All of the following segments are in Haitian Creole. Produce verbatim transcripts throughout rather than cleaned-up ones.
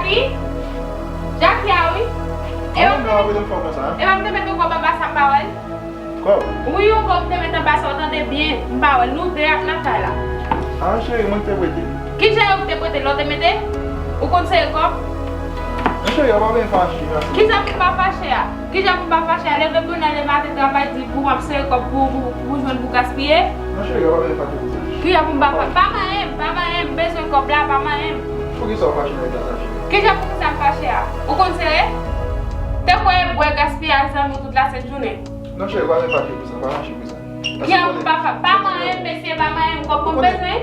Wi. Jackie a wi. E w ap mete, e w ap mete yon kòb anba sa m pa wè l? Kòb? Wi, yon kòb m te mete anba sa w tande byen. M pa wè l. Nou de ap nan kay la. A, cheri, mwen te prete. Kijan yo te prete lè w te mete? Ou konn sere kòb? Non, cheri, a pa byen fache, mèsi. Kijan pou m pa fache a? Kijan pou m pa fache a? Leve bonè, leve maten, travay di pou m ap sere kòb pou, pou, pou jwenn pou gaspiye? Non, cheri, a pa byen fache pou sa. Kijan pou m pa fa-, pa manyen m, pa manyen m, m bezwen kòb la, pa manyen m. Poukisa w fache nan eta sa, cheri? Kijan poukisa m fache a? Ou konn sere? Te kwè bwè gaspiyaj zanmi w tout la sent jounen. Non, cheri, pa byen fache pou sa, pa fache pou sa. Kijan pou m pa fa-, pa manyen m, mesye, pa manyen m, kòb mwen bezwen,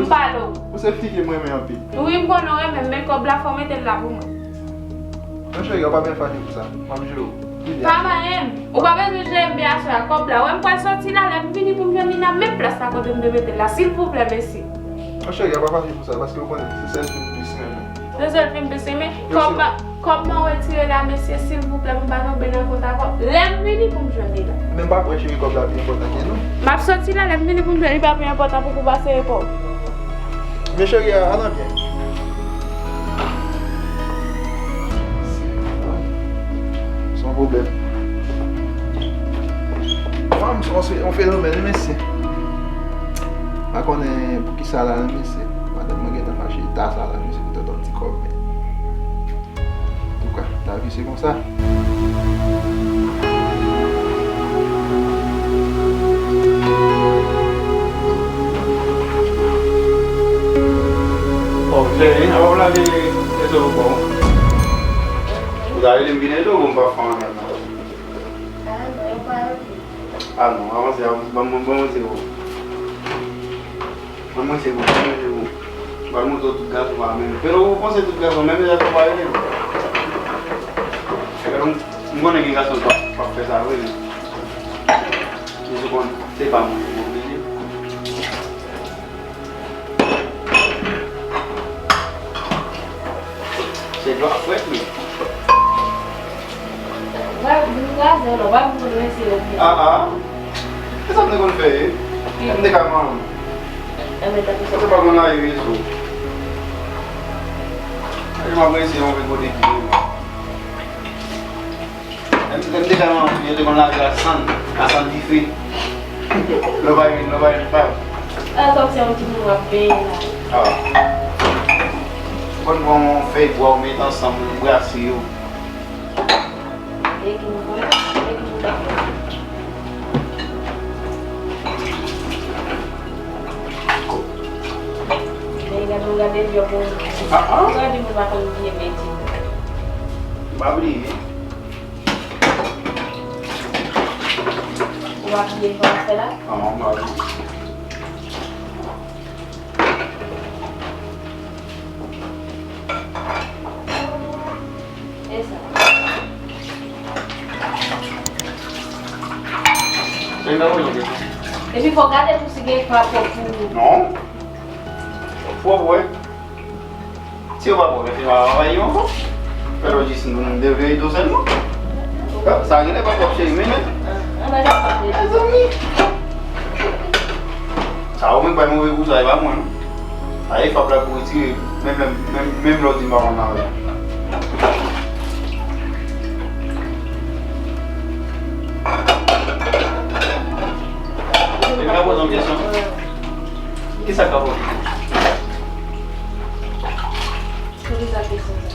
m pale w. Ou se fi ke m renmen anpil. Wi, m konnen w renmen m, men kòb la fò w mete l la pou mwen. Non, cheri, w pa byen fache pou sa. M ap jere w. Pa manyen m. Ou pa bezwen jere m byen aswè a. Kòb la, wè m pral soti la, lè m vini pou m jwenn li nan menm plas la kote m te mete l la. Silvouplè, mesye. Non, cheri, w pa fache pou sa, paske w konnen, se sèl fi m plis renmen. Se sèl fi m plis renmen. Kòb la, kòb mwen retire la, mesye, silvouplè, pou m pa tonbe nan kont avè w. Lè m vini pou m jwenn li la. Men m pa kwè, cheri, kòb la pi enpòtan ke nou. M ap soti la, lè m vini pou m jwenn li pa pi enpòtan pou pou pase epa w. Men cheri, a, al anbyen. Se yon pwoblèm. Fanm se yon fenomèn, wi, mesye. M pa konnen poukisa la, wi, mesye. Madanm mwen gentan fache eta sa la, mesye, pou tande yon ti kòb, men. Antouka, lavi se konsa. Bon, cheri, apa w lave lezo pou kò w? Ou ta rele m vin ede w, bon, m pa fè anyen nan. Ah non, avanse, ban m, ban m, ban m ede w. Ban m ede w, ban m ede w. M pral montre w tout gason pa menm. Pero ou panse tout gason menm, e lè tou pa rele m. Pero m, m konnen gen gason k ap, k ap fè sa vre, men. Men ou konn, se pa mwen, mwen, men. Se dlo a frèt, men. Wè, m kraze non, wè, m konn rense yo byen. Ah, ah. Se sa m te konn fè, e. M te ka manman. Enben, tanpri. Ou te pa konn lave veso. E m ap rense yon vin kote ki. Menm si te m te ka manman, yo te konn lave ak sann, ak sann dife. Lè w pa gen, lè w pa gen fab. Ah, kòm se yon timoun w ap benyen la. Ah. Ou konn pran yon fèy bwa, ou met ansanm, ou brase yo. E ki nou konn, e ki nou ta fè. Men gade, gade, vye bon. Ah, ah. Ou ka di moun pa konn bliye medi. M pa bliye. Ou pa bliye fè afè la? Non, m pa bliye. E sa. Epi fò gade tou si gen pa pwòp pou ou. Non. Pwòp, wi. Si yo pa pwòp, se pa travay yo ankò. Fè lò jis nou, nou devye tou sèlman. Sa genlè pa pwòp, cheri, men, men. Mezanmi. Sa ou menm bay move kou sa, e pa mwen, non. Sa e fap la pou retire, menm, menm, menm, menm lè w di m pa konn lave. Epi m ka poze yon kesyon? Kisa k ka pwòp? Poze sa kesyon sa.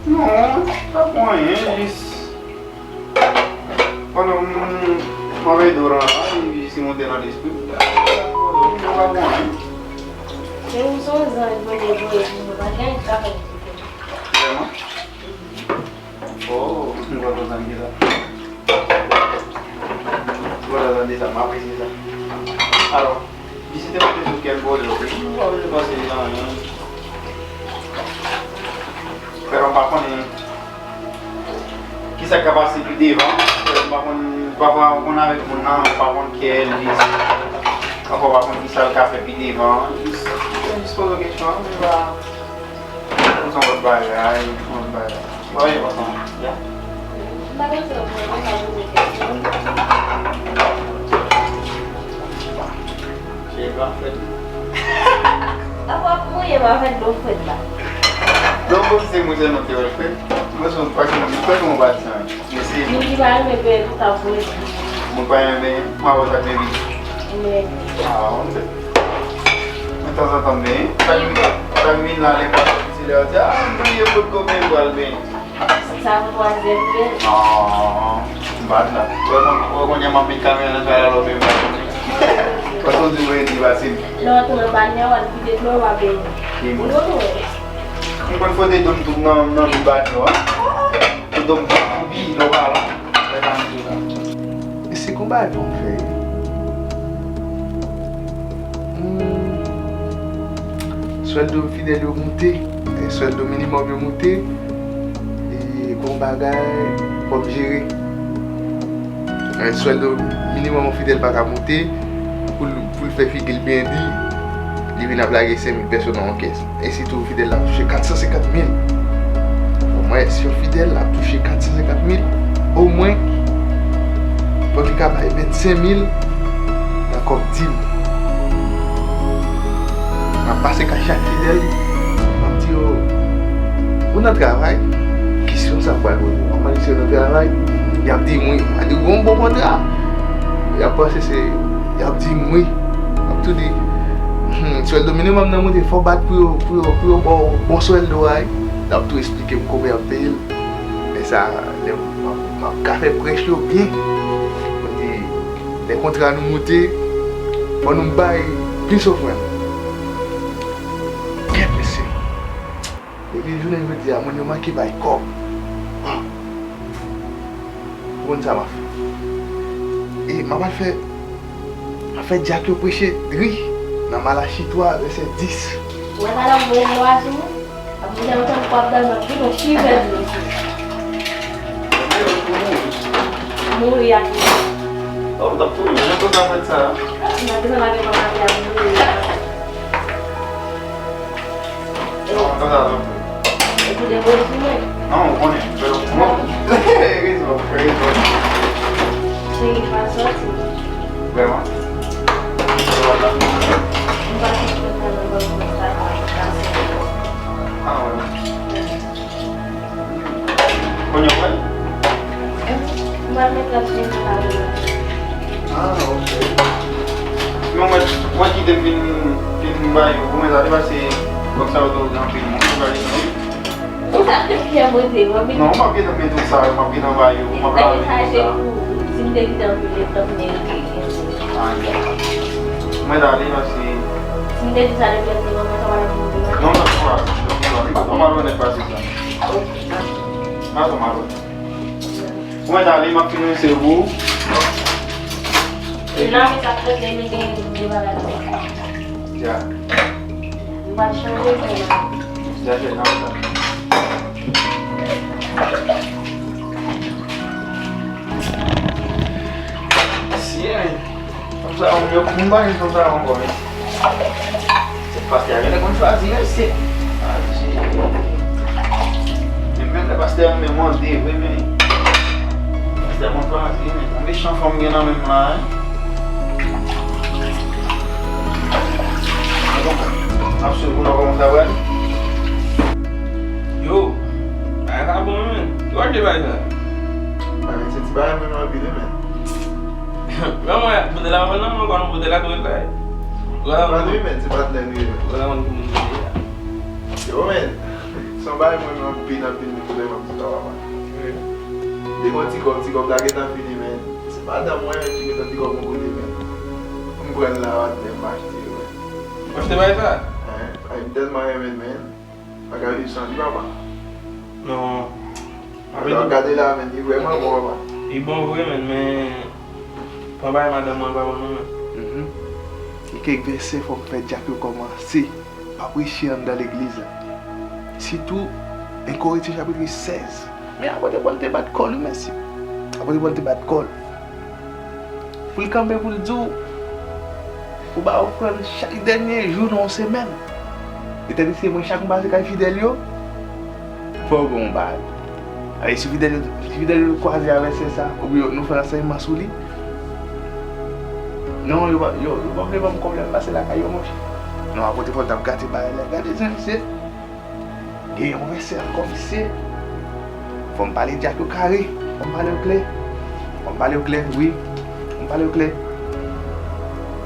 Non, pa pou anyen, jis pandan m, m ap ede w nan sa, li jis monte nan lespri m. Pa pou anyen. Se ou se yon zanj Bondye voye pou nou, pa gen anyen k ka fè nou soufri. Vrèman? Oh, m kontan tande sa. M kontan tande sa, m apresye sa. Alò, vizite mete sou kè m pou li, wi. M pa bezwen panse nan anyen. Frè m pa konnen kisa k ka pase pi devan. Frè m pa konn, pafwa m konn avèk moun nan, m pa konn kiyès li. Pafwa m pa konn kisa l ka fè pi devan. Jis, jis poze kesyon an, men pa Ou se yon lòt bagay, yon lòt bagay. Bagay enpòtan, ya. M pa panse w mwen, mwen pa poze kesyon. Cheri pa fèt. Apa pou mwen, pa fèt dlo frèt la. Donk, ou se mwen sèlman te wè l fè. Mwen se yon pasyonè, mwen se yon pasyonè. Mwen se moun ki pa renmen benyen tout ap vre. Mwen pa renmen benyen, mwen pa wè sa k benyen. Men. Ah, mwen se. Mwen tanzantan m benyen. Sa k vin, sa k vin la, lè m pa sòti, se lè yo di, ah, m bliye potko benyen, m pral benyen. Sa pou twazyèm byen. Ah, m pa t la. Ou wè kon, ou wè kounye a m ap met kamera nan kay la, lè w benyen, m pa konnen. Paske w di w redi fasil. Lè w antre nan banyè, w al vide dlo, w a benyen. Ou konn wè. M konn fwote do m tou nan, nan banyè a. Fwote do m tou, pi, lè w pa la. Lè pa m tou la. E se konba e pou m fè. Hmm. Swèldo fidèl yo moute. E swèldo minimòm yo moute. E gon bagay fò m jere. E swèldo minimòm yon fidèl pa ka moute. Pou l, pou l fè figi l byen di, li vin ap lage senk mil pèso nan yon kès. E sitou fidèl la ap touche kat san senkant mil. Omwen, si yon fidèl ap touche kat san senkant mil, omwen, fòk li ka bay vennsenk mil nan kòb dim. M ap pase kay chak fidèl, m ap di yo, ou nan travay? Kesyon sa pral poze. M ap mande si yo nan travay, y ap di m wi. M a di, gon bon kontra. Y ap panse se, y ap di m wi. M ap tou di, hmm, swèldo minimòm nan moute, fò w bat pou yo, pou yo, pou yo ba w bon swèldo a wi. L ap tou eksplike m konbyen y ap peye l. Men sa, lè m ap, m ap ka fè prèch yo byen. Pou di, lè kontra nou moute, fò nou bay plis ofrann. Kèt mesye. Epi jounen jodi a, moun yo manke bay kòb. Ah. Ou konn sa m ap fè. E m ap al fè, m ap fè dyak yo preche dri nan Malachi twa, vèsè dis. Ou wè sa l ap voye dlo a sou mwen? Ap voye dlo tankou ap bay mwen pi bon chivè dlo sou mwen. Mouri ak li. Oh, m t ap touye, jan konsa fèt sa. M ap bezwen lage mwen mari ak mouri. Non, sa, sa, non. E pou depoze sou mwen. Non, ou konnen. Bon. Rezon, rezon. Cheri, pa sòti. Vrèman? M pa sòti nan nan bank konsa, pa sòti. Ah, wè. Kounye a w pral? M pral met lòt sou yon tablo. Ah, ok. Men w mèt, w mèt kite m vin, vin ba yo. Pou mwen, sa te pase, kòb sa yo te anpil moun, yo pral desann, wi. Ou sa te fè monte, w ap vin. Non, m ap gentan met tout sa yo, m ap gentan ba yo, m ap lave tout sa. Sa te chaje pou, si m te kite anpil, yo t ap merite. Ah, dakò. Mwen t ale, paske. Si m te di sa depi lè m te manman, sa pa t ap vin. Non, non, non, non, non, non, non, malonèt pase sa. Madan, madan. Mwen ale, m ap fin rinse pou ou. Non, men sa fèt lè nou gen de bagay konsa. Ya. M pral chanje pou ou. Ya, chèf, nan sa. Si, men. Fanm sa yo, moun pa jwenn fanm sa yo ankò, men. Se pastè a genlè konn chwazi, mesye. Adje. Men menm lè pastè a menm mande vre, men pastè a konn chwazi, men. Yon mechan fanm gen nan men m la, wi. Donk, n ap swiv pou nou kòman sa pral. Yo, bagay sa bon, men. Ki w achte bagay sa? Bagay se ti bagay mwen anpil, wi, men. Men mwen, pote la, mwen nan mwen, kwa nou pote la, tou la. Kwa la, mwen, men, se patnè nou ye, men. Kwa la, mwen, pou moun pote la. Yo, men, se yon bagay mwen, men, anpil, anpil, men, kote mwen, se papa. Wi. Depi yon ti kòb, ti kòb la gentan fini, men. Se madanm mwen ki gentan ti kòb yon kote, men. Mwen pran la, patnè, mwen achte, men. Ou achte bagay sa? Hein, ay, m tèlman renmen, men. Pa ka viv san li, papa. Non. Lè w ap gade la, men, li vrèman bon, papa. Li bon vre, men, men pran bagay madanm mwen pa bon non, men. Mhm. Gen kèk vèsè fò m fè dyak yo kòmanse pa preche anndan legliz la. Sitou, en Korentyen chapit sèz. Men apre de Pòl te bat kò l, wi, mesye. Apre de Pòl te bat kò l. Pou l kanpe pou l di w, ou ba ofrann chak dènye jou nan yon semèn. Etandiske mwen, chak m pase kay fidèl yo, fò yo ban m yon bagay. Alè, si fidèl yo, si fidèl yo kwaze avè sè sa, oubyen nou fè ransèyman sou li, non, yo pa, yo, yo pa vle ban m kòb la, m pase lakay yo, monchè. Non, apote Pòl t ap gate bagay la. Gade jan misye. Gen yon vèsè ankò, mesye. Fò m pale Dyak yo kare. Fò m pale yo klè. Fò m pale yo klè, wi. Fò m pale yo klè.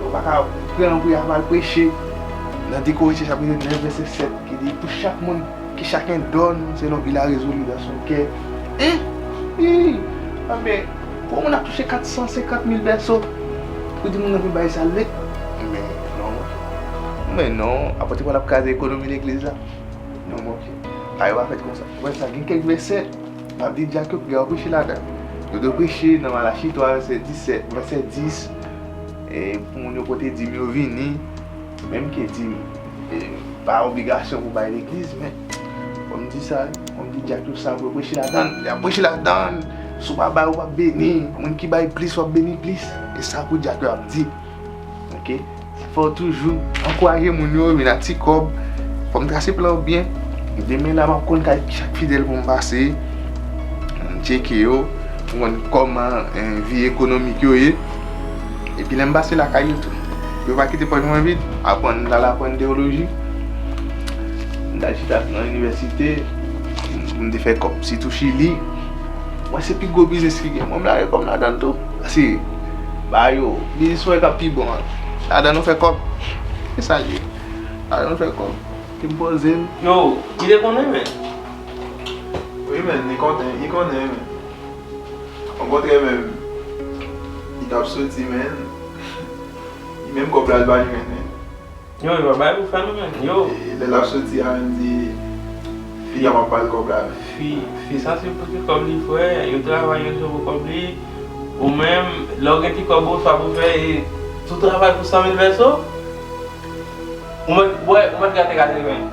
Yo pa ka pran pou y al preche nan De Korinti chapit nèf vèsè sèt ki di, pour chaque monde, que chacun donne selon qu'il a résolu dans son cœur. Hein? Wi. Anben, pou yon moun ap touche kat san senkant mil pèso, pou di moun nan vin bay sa l vle. Men non, men non, apot Pòl ap kraze ekonomi legliz la. Non, monchè. Bagay yo pa fèt konsa. Ou wè sa, gen kèk vèsè, m ap di dyak yo, pou yo preche ladan. Yo dwe preche nan Malachi twa, vèsè disèt, vèsè dis, e pou moun yo pote dim yo vini, menm ke dim, e, pa obligasyon pou bay legliz, men fò m di sa, fò m di dyak yo sa, pou yo preche ladan, y ap preche ladan, si w pa bay, ou p ap beni, moun ki bay plis, w ap beni plis, e sa pou dyak yo ap di. Ok? Fò w toujou ankouraje moun yo, vin ak ti kòb. Fò m trase plan yo byen. Demen la, m ap konn kay chak fidèl pou m pase. M tcheke yo, pou m konn kòman, eh, vi ekonomik yo ye. Epi lè m pase lakay yo tou, pou yo pa kite pòch mwen vid. Aprann, m t al aprann teyoloji. M t al chita nan inivèsite, m te fè kòb. Sitou Chili. Mwen, se pi gwo biznis ki gen. Mwen, m lage kòb ladan l tou. Paske ba yo, biznis mwen k ap pi bon an. Ladan nou fè kòb. Se sa l ye. Ladan nou fè kòb. Ki m poze m. Yo, li te konnen, men. Wi, men, li konnen, li konnen, men. Okontrè, menm, li t ap soti, men. Li menm kòb la, l pa jwenn, men. Yo, yo pa bay pou fè nou, men. Yo. E lè l ap soti a, menm di, fi a m ap ba l kòb la, men. Fi, fi sa se pote kòb li, frè. Yo travay, yo jwe pou kòb li. Ou menm, lè w gen ti kòb ou, sa pou fè, e, tou travay pou san mil pèso. Ou mèt, ou mèt gate katreven.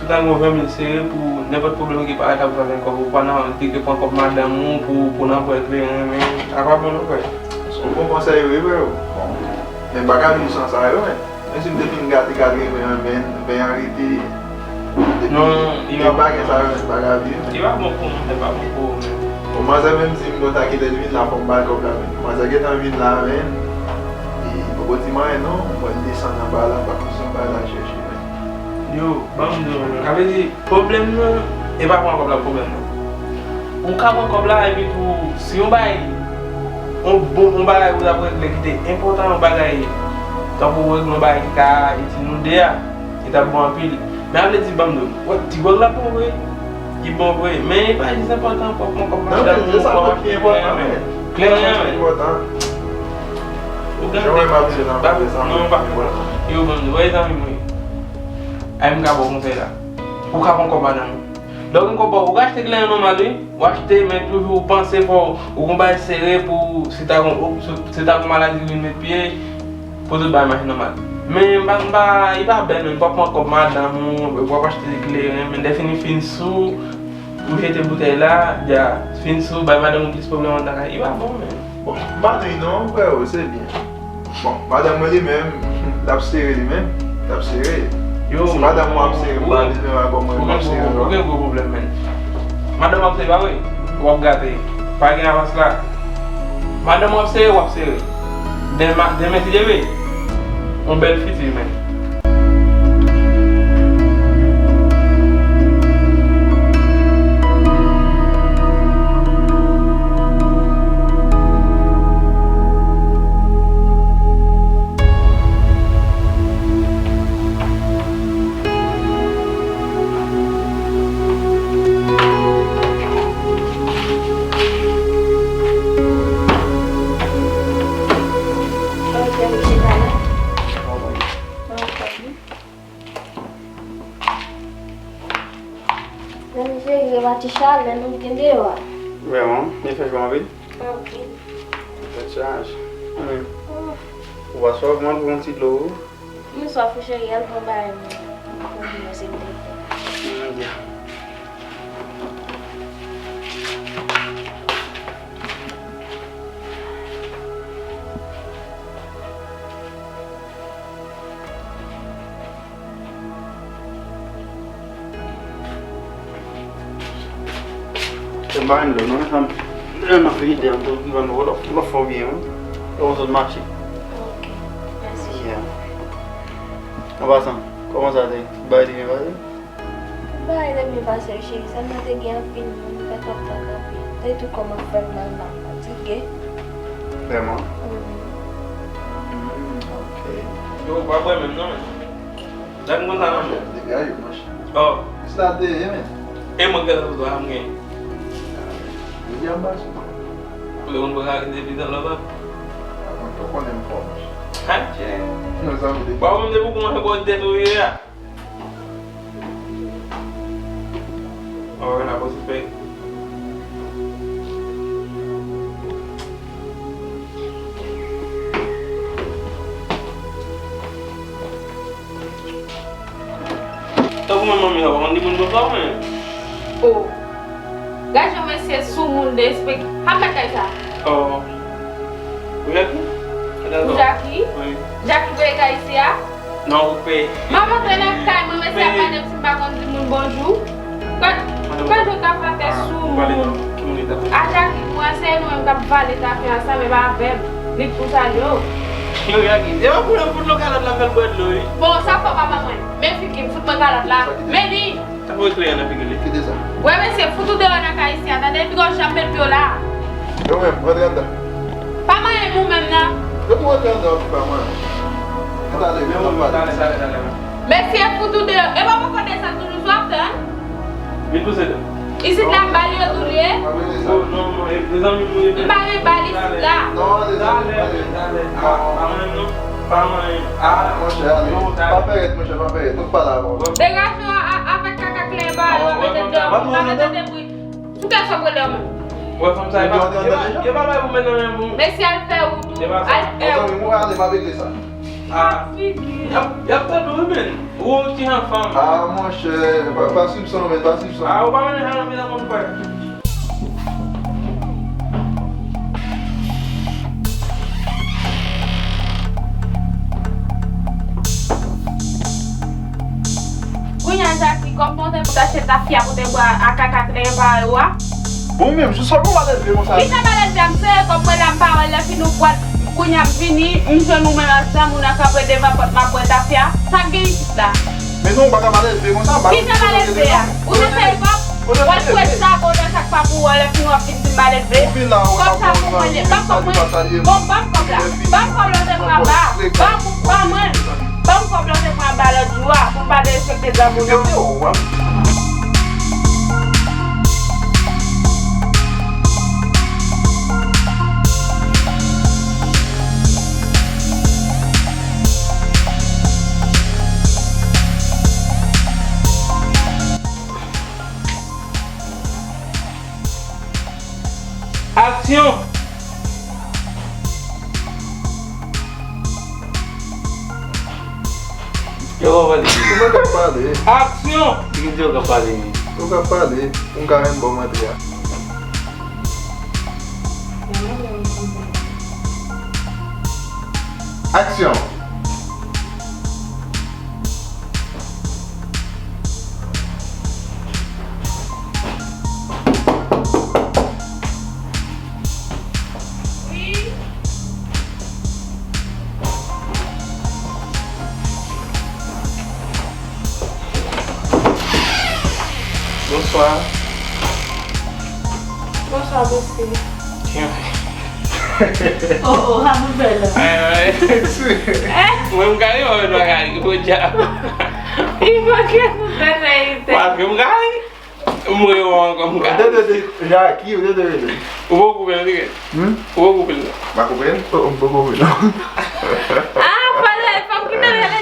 Tout an gon ven mil sere pou nenpòt pwoblèm ki parèt la pou fè ven kòb. Ou pa nan, te pran kòb madanm ou pou, pou nan pran kleren, men, a pa bon, non, frè. Se yon bon konsèy, wi, frè. Bon. Men m pa ka viv san sa yo, men. Menm si m te fin gate katreven an, men ven an rete. Depi, non, li depi pa, pa gen sa yo, men m pa ka viv, men. Li pa bon pou mwen, li pa bon pou ou, men. Bon, manzè menm di m konsa, kilè l vin la, fò m ba l kòb la, men. Manzè gentan vin la, men. Li poko di m anyen, non. Mwen, m desann anba la, m pa konn si yon bagay la chèche, men. Yo, ban m di w, men. Sa vle di, pwoblèm nan, e pa pran kòb la pwoblèm nan. Ou ka pran kòb la, epi tou, si yon bagay, yon bon, yon bagay ou t ap regle ki te enpòtan, yon bagay, tankou w regle yon bagay ki ka itil nou de a, li t ap bon anpil. Men sa vle di, ban m di w, wè, ti gwòg la bon vre, li bon vre, men li pa jis enpòtan pou w pran kòb madanm ou, pou w achte kleren, men. Kleren, men. Ou gade, non, pa, yo, ban m di w, wè, zanmi mwen, ay, m ka ba w konsèy la. Ou ka pran kòb madanm ou. Lè w gen kòb ou, ou ka achte kleren nòmal, wi. Ou achte, men toujou ou panse fò ou gon bagay sere pou si ta gon, si ta gon maladi vin met pye, pou tout bagay mache nòmal. Men m pa, m pa, li pa bèl, men w ap pran kòb madanm ou, w ap achte kleren, men lè fini fin sou, ou jete boutèy la, dja, fin sou, bay madanm ou plis pwoblèm anndan kay, li pa bon, men. Bon, m pa di non, freo, se byen. Bon, madanm mwen li menm, l ap sere li menm, l ap sere. Yo, si madanm mwen ap sere, m pa bezwen wè kòman m ap sere, non. Ou gen gwo pwoblèm, men. Madanm ap sere, pa vre? W ap gate. Pa gen avans la. Madanm w ap sere, w ap sere. Demen, demen, si Dye vle, yon bèl fiti, men. Lè m cheri, se pa ti chalè nou gen deyò a. Vrèman, li fè cho anpil? Anpil. Tèt chaje. Ou menm? Ou pa swaf, man, pran yon ti dlo, wi. M swaf, wi, cheri, al pran bagay mwen. Mwen vin, se m te fè. Mm, ya. Se pa yon dlo, non, sa m, lè m ap vide, m tou, m ban nou lòt, lòt fò byen, wi. Lòt zòn mache. Ok, mèsi. Yeah. An pasan, kòman sa te? Bagay te byen pase? Ay, depi m pase yo, cheri, sèlman te gen anpil moun, m fè twòp tan kanpe. Se tou kòman fè m nan m fatige. Vrèman? Ok. Yo, pa bwè menm non, men. Gad m konn sa nan men. Degaje, monchè. Oh. Sa te ye, men. E mwen k gade foto a, m gen. Jodi a m pa sou. Pou le moun pa ka rete vidan lòt la. Mwen tou konnen m fò, monchè. Atchè. Mezanmi, depi. Ba ou menm depi w kòmanse bò tèt ou ye a. Ou pa wè n ap sispèk. Tankou mwen manmi sa, pa konn di moun konsa, men. Oh. Gad jan mesye soumoun derespekte. Kap met kay sa? Oh. Ou Jackie? Ou Jackie? Wi. Jackie peye kay isi a? Non, ou peye. M ap antre nan kay mwen, mesye ap gade m si m pa konn di moun bonjou. Gad, gad jan w t ap fè tèt sou moun. A Jackie, pou wè se nou menm k ap vale tafya ansanm, e pa avè m. Li k pou salye w. Yo, Jackie, se pa pwoblèm, fout lòt kalòt la, fè l bwè dlo, wi. Bon, sa fò papa mwen. Men figi m, fout mwen kalòt la. Men li. Sa pou ekle nan figi li. Kite sa. Wè mesye, fout ou deyò nan kay isi a, tande, epi w janm met pye w la. Yo menm, rantre anndan. Pa manyen m ou menm nan. Yo tou rantre anndan, ou pa manyen. Ann ale, vin, ann pale. Talè, talè, talè. Mesye, fout ou deyò. E pa poko desann toujou, sa w ap tann? Vin pouse dèyè. Isit la, m ba li yo tou li ye. Oh, non, non, e, mezanmi, nou ye. M pa gen bal isit la. Non, ale, ale, ale. Ah, pa manyen m non. Pa manyen m. Ah, monchè, ale. Pa fè rèt, monchè, pa fè rèt. Nou pale avan. Degaje w a, a, avèk kaka kleren pa yo, mete deyò. Pa mete de bri. Sou kè sòt rele w menm. Wè fanm sa e pa. Yo pa bay pou men nan men pou. Mesye al fè wout ou. Al fè wout. Mezanmi, mwen ale, m ap regle sa. Ah. Figi. Y ap, y ap tande w, men. Ou ti jan fanm. Ah, monchè, pa, pa swiv san, men, pa swiv san. Ah, ou pa mennen jan nan men nan konn fè. Kounye a, Jackie, kòm bon te pou tache tafya pou te bwa a kaka kleren pa yo a. Bon, menm, jis fòk ou malelve konsa. Ki sa malelve a, m serye kòm mwen la, m pa wè lè fini ou pral. Kounye a m vini, m jwenn ou menm ak zanmi w nan kanpe devan pòt m ap bwè tafya. Sa k gen isit la? Men non, ou pa ka malelve konsa, ba. Ki sa malelve a? Ou te fè kòb? W al fouye sa, bon, nan sa k pa pou ou, lè fini w ap vin di m malelve. Kòb sa pou mwen li ye. Ban m kòb mwen. Bon, ban m kòb la. Ban m kòb la, w te pran ba. Ban, ban mwen. Ban m kòb la, w te pran ba lòt jou a, pou m pa derespekte granmoun yo. Aksyon! Yo pa pale. Ou pa ka pale. Aksyon! Li di yo ka pale. Ou ka pale. Ou ka menm bon mantri a. Aksyon! Bonswa. Bonswa, mesye. Kiyès? Oh, oh, sa pou fè la. Ay, ay. Mwen, m gade, mwen, mwen, gade, podyab. Li manke pou fè verite. Paske m gade. M wè w ankò, m gade. Ou te tande Jackie, ou te tande. Ou poko koupe l, wi. Hmm? Ou poko koupe l, non. M pa koupe l? Oh, m poko koupe l, non. Ah, fòk, fòk ki te rele